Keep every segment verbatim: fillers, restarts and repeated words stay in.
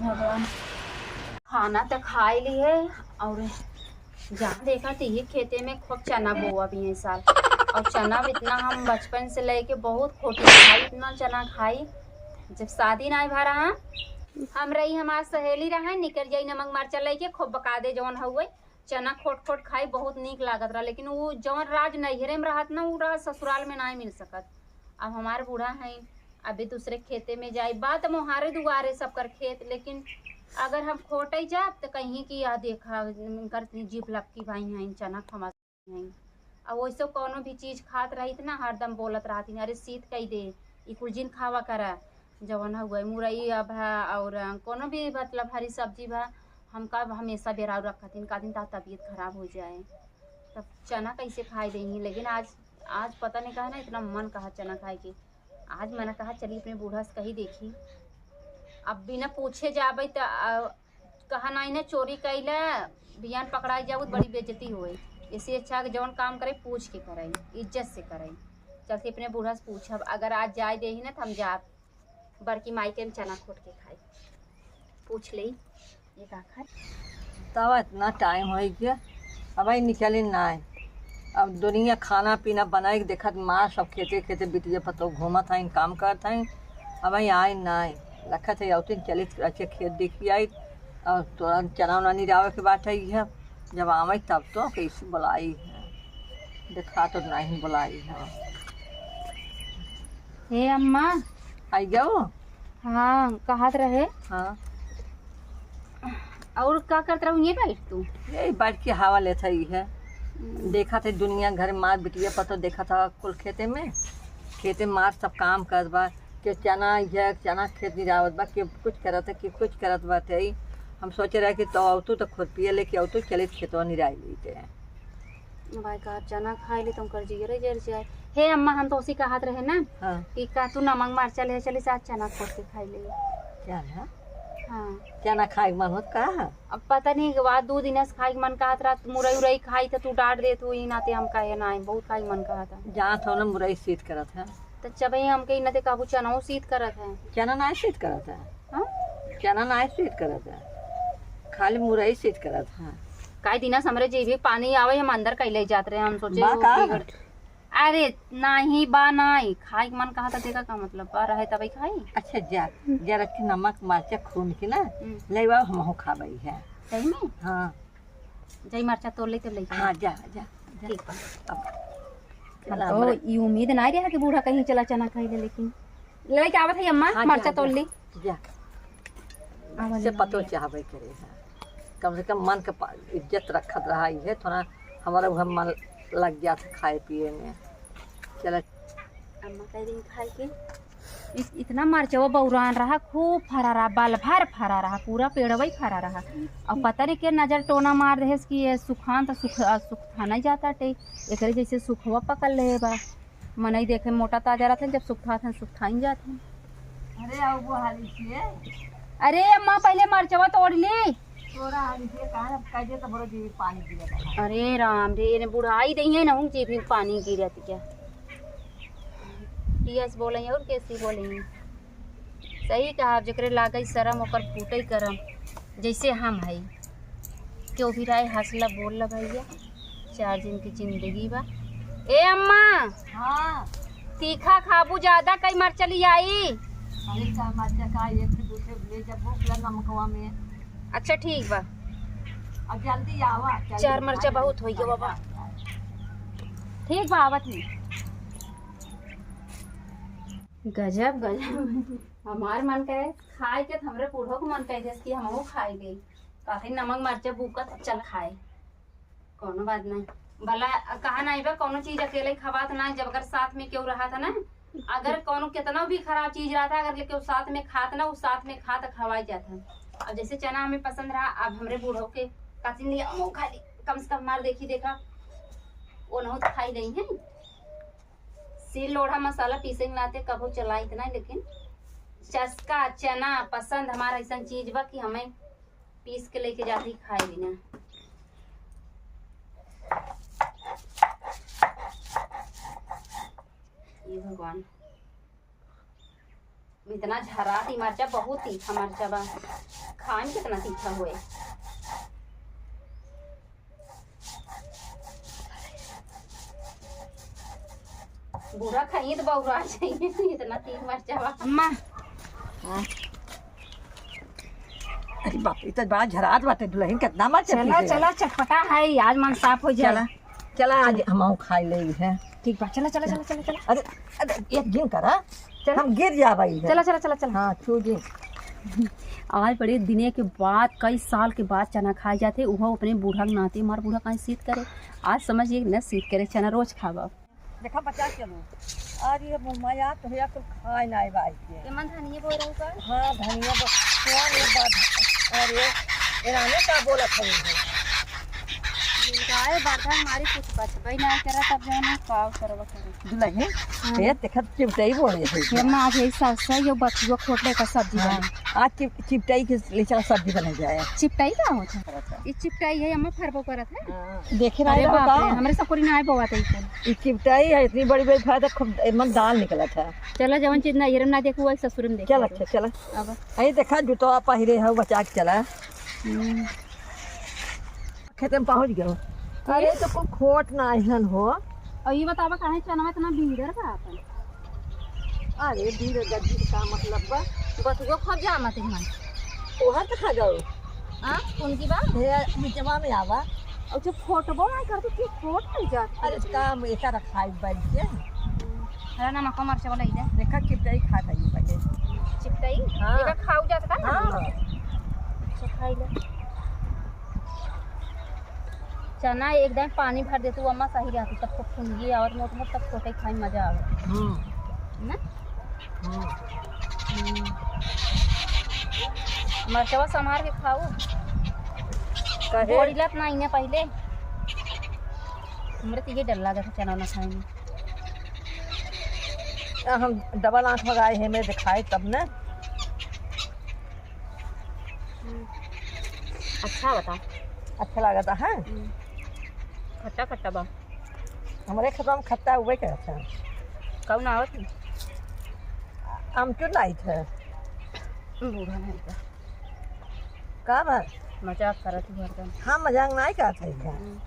भगवान। खाना त खाइ लिहे और जहाँ देखा त ये खेते में खूब चना बोआ भी है साल। और चना भी इतना हम बचपन से लेके बहुत खोटी खाई, इतना चना खाई। जब शादी नाहीं भा रहा, हम रही, हमार सहेली रहा, निकर जाई नमक मरचा लेके, खूब बका दे जौन हउए। चना खोट खोट खाई, बहुत नीक लागत रहा, लेकिन उ जौन राज नैहरे में रहत ना, उ राज ससुराल में नाहीं मिल सकत। अब हमार बूढ़ा हैं, अभी दूसरे खेते में जाई, बा त मोहारे दुआरे सबकर खेत, लेकिन अगर हम खोटे जाब त कहीं कि यह देखा, इनकर इतनी जीभ लपकी भाई हैं, चना खमा हैं। अब वैसे कौनो भी चीज खात रही त ना, हरदम बोलत रहती, "अरे शीत कई दे, ई कुल जिन खावा करा।" जवन हउए मुरई अब है और कौनो भी मतलब हरी सब्जी बा, हमका हमेशा बेराउ रखत हन, का दिन ता तबीयत खराब हो जाए, तब चना कैसे खाए देही। लेकिन आज, आज पता नहीं कहा ना इतना मन कहा चना खाए के। आज मन कहा चली अपने बूढ़ा से कही देखी। अब बिना पूछे जाबे त, आ, कहा नाई ना चोरी कैला, बियान पकड़ाई जाऊ त बड़ी बेइज्जती होए। इससे अच्छा कि जौन काम करे पूछ के करे, इज्जत से करे। चलते अपने बूढ़ा से पूछब, अगर आज जाए देही ना त हम जाब। बड़की माई के हम चना खोट के खाई, पूछ लेई ये का खाए। तब इतना टाइम होइ गया, अब आई निकली नाई। अब दुनिया खाना पीना बनाए के देखत माँ सब खेते खेते बिटिया पतोह घूमत हैं, काम करत हैं। अब आई आए नाई, रखत है औतिन चलित अच्छे खेत देखी आई। और तोरा चना उना निरावे के बात है, जब आवे तब तो कैसे बुलाई है, देखा तो नहीं बुलाई है। हे अम्मा। आई जाओ। हाँ, कहत रहे। हाँ। और का करत रहू, ये बैठ तू? यही बैठ के हवा लेत हई है। हम्म। देखत है दुनिया घर मार बिटिया पतोह देखत है कुल खेते में, खेते मार सब काम करत बा, के चना है, चना खेत निरावत बा, के कुछ करत है, के कुछ करत बाटे। हम सोचे रहे कि तो अवतू तो खुरपिया लेके अवतू चलित खेतवा निराई लेते हैं। भाई का चना खाई ले तो उनकर जियरे जर जाए। हे अम्मा, हम तो उसी कहत रहे ना हाँ। कि का तू नमक मरचा ले चली, साथ चना खोट के खाई ले। चना? हाँ। चना खाए के मन होत का? अब पता नहीं, वह दो दिन से खाए के मन कहत रहा, मुरई उरई खाई तो तू डांट देत हो, ई नाते हम कहे ना, बहुत खाए के मन कहत है। जात हो ना, मुरई शीत करत है। तो जब ही हमके ई नाते काबू चनाओ शीत करत है। चना ना शीत करत है। हाँ? चना ना शीत करत है, खाली मुरई शीत करत है। काई दिना से हमरे जीभी पानी आवे, हम अंदर कैले जात रहे, हम सोचे बा वो का? बिगड़ अरे, नाही बा, नाही। खाए के मन कहा था, देखा का मतलब बा, रहे तबई खाई। अच्छा, जा, जरा के नमक, मरचा खून के ना, हम्म। ले आओ, हमहू खाबई है। सही में? हाँ। जाई मरचा तोड़ ले, तब ले जाई। हाँ, जा, जा, जा। ठीक बा। अब हम चला, तो हमरा ई उम्मीद ना रहा कि बूढ़ा कहीं चला चना खाई ले, लेकिन लेके आवत है अम्मा, हाँ, मरचा जा, तोड़ जा, ली। जा। आवा से ले पतो ले। चाहबे करे है। कम से कम मन के पा-, इज्जत रखत रहा, इहे थोड़ा हमारा उहे मन लग जात है खाए पिए में। चला। अम्मा कह रही खाए के। इत-, इतना मरचवा बौरान रहा, खूब फरा रहा, बाल भर फरा रहा, पूरा पेड़वा ही फरा रहा। और पता नहीं के नजर टोना मार देहेस कि ये सुखान तो सुख, आ, सुखथाना ही जाता टे, एकरे जैसे सुखवा पकड़ ले बा। मनई देखे मोटा ताजा रहत हैं, जब सुखथात हैं, सुखथाइन जात हैं। अरे, आओ वो हाली से। अरे अम्मा, पहले मरचवा तोड़ ली। तोरा हाली से कहाँ, अब कह दे तो बड़ो जीवी पानी गिरत है। अरे राम रे, इन्हें बुढ़ाई दई है ना, हूँ जीवी पानी गिरत क्या? पियस बोले और कैसी बोले? सही कहा, जेकरे लागई शरम, ओकर फूटई करम। जैसे हम हई, केहू भी राय हंसला बोल ला भैया, चार दिन की जिंदगी बा। ए अम्मा, हाँ। तीखा खाबू ज्यादा, कई मरचा लियाई? अरे का मरचा का, एक से दूसरे ले जब भूख लगा नमकवा में। अच्छा ठीक बा। अब जल्दी आवा, जल्दी चार मरचा बहुत होई गवा बा। ठीक बा, आवत नहीं। गजब, गजब। हमार मन करे खाए के, त हमरे बूढ़ो के मन कह देस कि हमहू खाए गई। काफी नमक मरचा भूकत, चल खाए। कौनो बात नहीं। भला कहा नहीं बा, कौनो चीज अकेले खवात ना, जब अगर साथ में केहू रहा था ना, अगर कौनो कितना भी खराब चीज रहा था, अगर केहू साथ में खात ना, उ साथ में खात खवाई जात है। अब जैसे चना हमें पसंद रहा, अब हमरे बूढ़ो के कातिन लिया, "अमो खा ली, कम से कम मार देखी, देखा, वो नहुत खाई नहीं है।" सिल लोढ़ा मसाला पीसे के नाते कबो चलाइत ना, लेकिन चस्का चना पसंद हमारा ऐसा चीज बा कि हमें पीस के लेके जाती खाए बिना। ये भगवान। इतना झरात ई मरचा, बहुत तीखा मरचा बा। खाए में कितना तीखा होए। बूढ़ा खाइए तो बौरा जाइए, इतना तीख मरचा बा। अम्मा। हाँ। अरे बाप रे, ई तो बड़ा झरात बाटे दुलहिन, कितना मरचा चला, पीसे चला, बा। चटपटा है, आज मन साफ हो जाए। चला, चला, आज चला। हमहू खाई लेई है। ठीक बा, चला, चला, चला, चला, चला। अरे, अरे, एक दिन करा, चला। हम गिर जाबई है। चला, चला, चला, चला। हाँ, छू जी। आज बड़े दिने के बाद, कई साल के बाद चना खाए जाते, उहो अपने बूढ़ा के नाते। हमार बूढ़ा काहे सीत करे, आज समझ ये न सीत करे, चना रोज खाबा। देखा बचा चलो। अरे मुँह माया तो या कुल खाए ना आए बाई के। ये मन धनिया बोल रहू का? हाँ, धनिया बो-, कौन ये बात? अरे, एराने का बोलत है ये? गाय बरधा मारी कुछ बचबई ना करा, तब जौन है काव करवा करे। दुलहिन, हाँ। ये देखत चिपटई बोले है। ये माँ आज यही सास है, ये बथुआ खोटले का सब्जी हाँ। बने। आज चिप-, चिपटई के ले चला सब्जी बने जाए। चिपटई का होत है? करत है। ये चिपटई है, अम्मा फरबो करत है। हाँ। देखे अरे ना बाप रे, का? हमरे सकुरी ना आए बउआ तई कुल। ई चिपटाई है, इतनी बड़ी बड़ी फायदा, खूब एमन दाल निकलत है। चला, जवन चीज नैहर में ना देखू, वही ससुर में देखू। चल, अच्छा, चला। अब। अरे देखा, जूतवा पहिरे है, बचा के चला। हम्म। खेते में पहुँच गयो। अरे, तो कुल खोट ना अइहन हो। और ये बतावा, काहे चनवा इतना भीड़र बा आपन? अरे, भीड़ गद्दी के का मतलब बा? बथुआ खूब जामत है मन। ओहर कहाँ गयो? हाँ, कौन की बा? हे, बिचवा में आवा। और जब फोटबो ना करते, क्यों फोट नहीं जाते? अरे, काम ऐसा रखा है बैठ के। हरा नमक का मरचा वाला ही दे। देखा, चिपटाई खा गई पहले। चिपटाई? हाँ। देखा, खाऊ जाता का ना? हाँ। अच्छा, खाई ले। चना एकदम पानी भर देतू, अम्मा सही रहती, तब खूब फुनगी और मोट मोट, तब छोटे खाए में मजा आवे। हम्म। ना? हम्म। हम्म। मरचवा संभार के खाऊ। काहे? बोड़िलत ना इन्हें पहले। हमरे तो ये डर लागत है चना ना खाए में। आ, हम डबल आँख लगाए हैं, मैं दिखाए तब ना। हम्म। अच्छा बता। अच्छा लागत है, हाँ? हम्म। खट्टा खट्टा बा। हमरे खेतवा में खट्टा हुए के अच्छा। कौन आवत है? अमचूर नहीं थे। बूढ़ा नहीं था। का बा? मजाक करत ही हरदम। हाँ, मजाक नहीं करत है क्या? हम्म।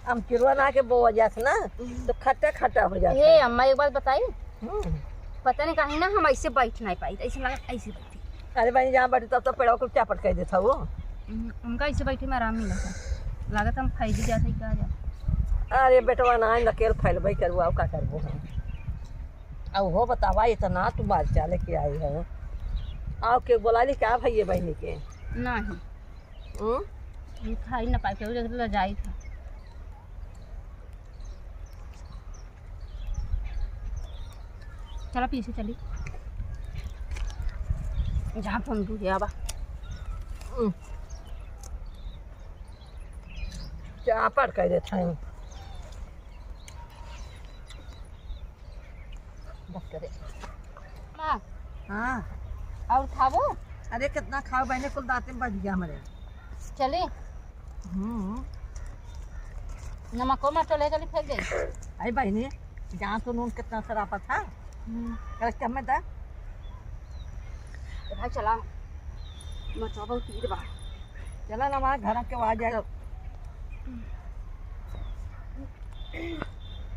अमचुरवा ना के बोआ जात ना, हम्म। तो खट्टा खट्टा हो जात हे है। अम्मा, एक बात बताई? हम्म। पता नहीं काहे ना हम ऐसे बैठ नहीं पाई, ऐसे लगा ऐसे बैठी। अरे बहिन, जहाँ बैठे तब तो पेड़वा को चापट कर देता वो। हम्म, उनका ऐसे बैठे में आराम मिला था। लागत हम फैली जाते ही कहा जाए। अरे बेटवा ना, नकेल फैलबे करुआ, का करबो हम। अब हो बतावा, इतना तू मरचा लेके आई हो। आओ के बोला ली क्या भैया बहनी के? नहीं। हम्म? हम खाई ना पाई, केहू देख ले जाई था। चला पीछे चली। जहाँ फोन तू गया बा। हम्म। चापड़ कर देत हैं। बस करे। माँ। हाँ। और खाबो? अरे कितना खाओ बहने, कुल दांते में बज गया हमारे। चली? हम्म। नमको मरचो ले चली फेंक दे। अरे बहने, जहाँ तो नून कितना सरापा था। हम्म। अरे कम में था। ए भाई चला, मरचो बहुत तीत बा। चला ना, वहाँ घर के आ जाए।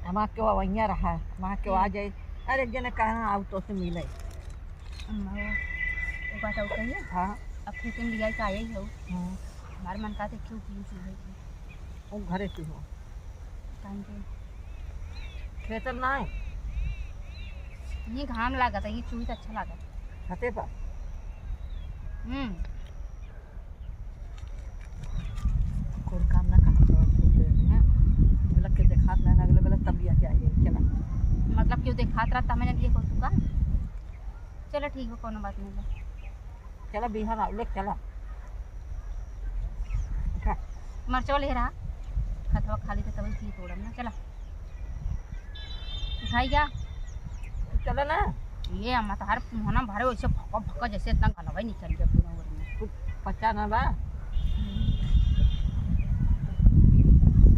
हमार के वहिया रहा, वहाँ के आ जाए। अरे, एक जने कहा, "आओ, तो से मिले।" अम्मा, वो बात और कहिए। हाँ। अब खेते में लिया के आए ही हो। हाँ। हमारे मन का तो क्यों की चीज़ है कि वो घरे की हो। काहे के? खेत ना है। ये घाम लागत है, ये चुई तो अच्छा लागत। छते पर। हम्म। कोई काम ना कहा तो बोलते हैं ना, बोला के देखात ना, अगले बोला तब लिया के आइए, चला। मतलब क्यों देखात रहा, तब मैंने लिए को तू का? चलो ठीक है, कोनो बात नहीं बा। चला बिहान आओ, ले चला। उठा। मरचो ले रहा, खतवा खाली तो तभी पी तोड़म ना, चला। उठाई जा। चला ना। ये अम्मा तोहार मुहना भरे वैसे भक्का भक्का जैसे इतना गलवा ही निकल गया पूरा ओर में। कुछ पचा ना बा।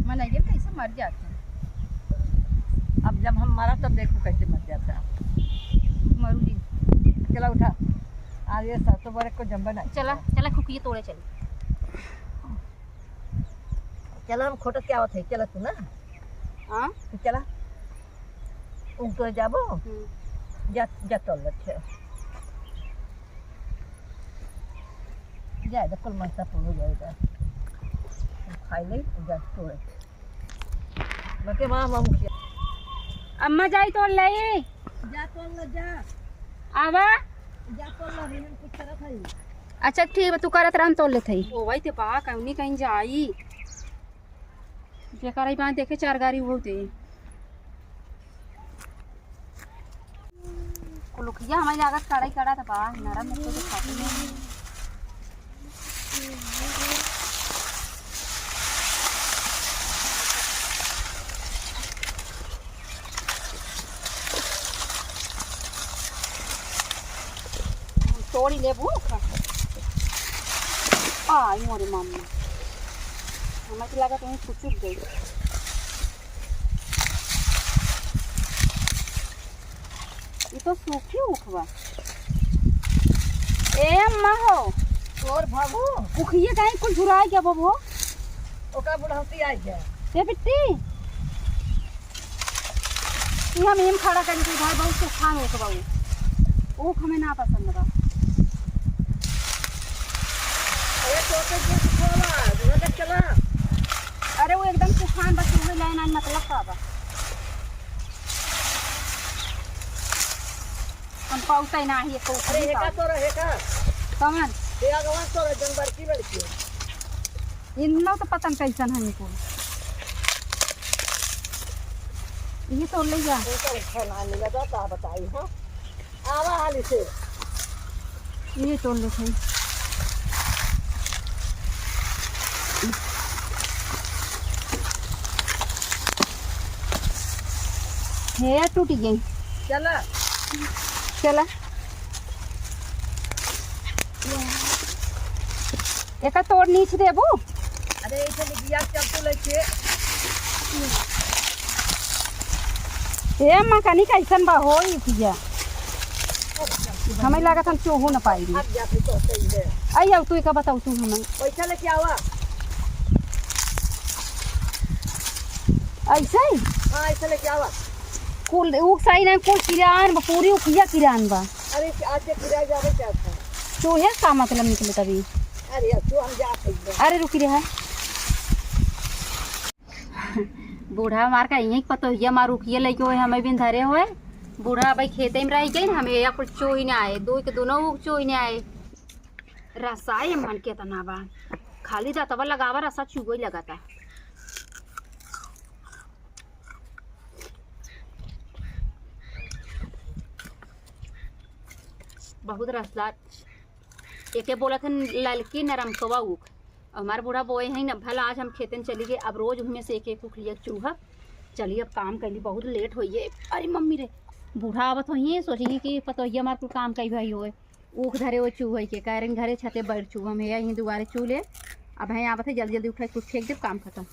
मन आइए कैसे मर जाते हैं। अब जब हम मरा तब देखो कैसे मर जाता है। मरूंगी। चला उठा। आज ये सरसों बरे को जम्बा नहीं। चला, चला, खुकिये तोड़े चली। चला, हम खोटत क्या होत है, चला तू ना। हाँ? तू चला। उनको जाबो? हम्म। जा, जा तोड़ ले, चल। जा, जा, कुल मनसा पूरा हो जाएगा। खाई ले, जा, तोड़े। बके माँ, माँ मुखिया। अम्मा जाई तोड़ ले। जा तोड़ ले, जा। आवा। जा तोड़ ले, हम कुछ करत हई। अच्छा, ठीक बा, तू करत रह, हम तोड़ लेत हई। ओ भाई, ते बा, कहीं कहीं जाई। जेकर ई बात देखे चार गारी उहो दे। कुलुखिया हमारी लागत कड़ाई कड़ा त बा, नरम में कुछ खाती नहीं। तोड़ी लेबू। आई मोरे मम्मी, हमें तो लागत वहीं कुचुक गई। ये तो सूखी ऊख बा। ए अम्मा हो। तोर बाबू। उखिए कहीं कुल झुराई गया बबू। ओका बुढ़ौती आई है। ए बिट्टी। ई हम एम खड़ा करी कि भाई बहुत तूफान होत बा ऊ। ऊख हमें ना पसंद बा। अरे तोके जो खोला, जो चला। अरे वो एकदम तूफान बा, चूहे लाइन आइन मतलब का बा। हम पहुँचते ना ही एको अरे उखली हेका पाऊ। तोरा हेका। कमन? ये अगवा तोरा जन बड़की बड़की। इन लोग तो पता न कैसन है इनको। ये तो ले जा। इनका उठा ना मिला तो का बताई, हाँ? आवा हाली से। ये तो ले भाई। हे यार, टूट गई। चला। चला। एका तोड़ नीच देबू? अरे, इसे ले बिया चल तू लेके। ए अम्मा, कनी कैसन बा हो ई पिया? हमें लागत हम चोहू न पाई। अब जा फिर तो सही है। आई, अब तू एका बताऊ तू हमें। पैसा लेके आवा। ऐसे ही? हाँ, ऐसे लेके आवा। कुल, ऊ सही नहीं, कुल किरान बा, पूरी उखिया किरान बा। अरे, आज के किराए जावे क्या था? तू है का मतलब निकले तभी? अरे, अब तू हम जा सकते हैं। अरे, रुकी रहा। बूढ़ा मार का यहीं पतोहिया मार उखिया लेके होए, हमें बिन धरे होए। बूढ़ा भाई खेते में रह गई, हमें या कुल चोही ना आए, दो के दोनों ऊख चोही ना आए। रसा ये मन के तना बा, खाली दातवा लगावा, रसा चुगोई लगाता। बहुत रसदार। एके बोलत हन ललकी नरमकवा ऊख। हमार बूढ़ा बोए हैं न, भला आज हम खेतन चली गए, अब रोज उनमें से एक एक ऊख लिया चूहा। चलिए अब काम कैली, बहुत लेट होइए। अरे मम्मी रे, बूढ़ा आवत होइए, सोचिए कि पतोहिया हमार कुल काम कई भाई होए, ऊख धरे वो चूहे के, कह रहे घरे छते बैठ चूहा में, यहीं दुआरे चू ले। अब हैं आवत है, जल्दी जल्दी उठा कुछ फेंक दे, काम खत्म।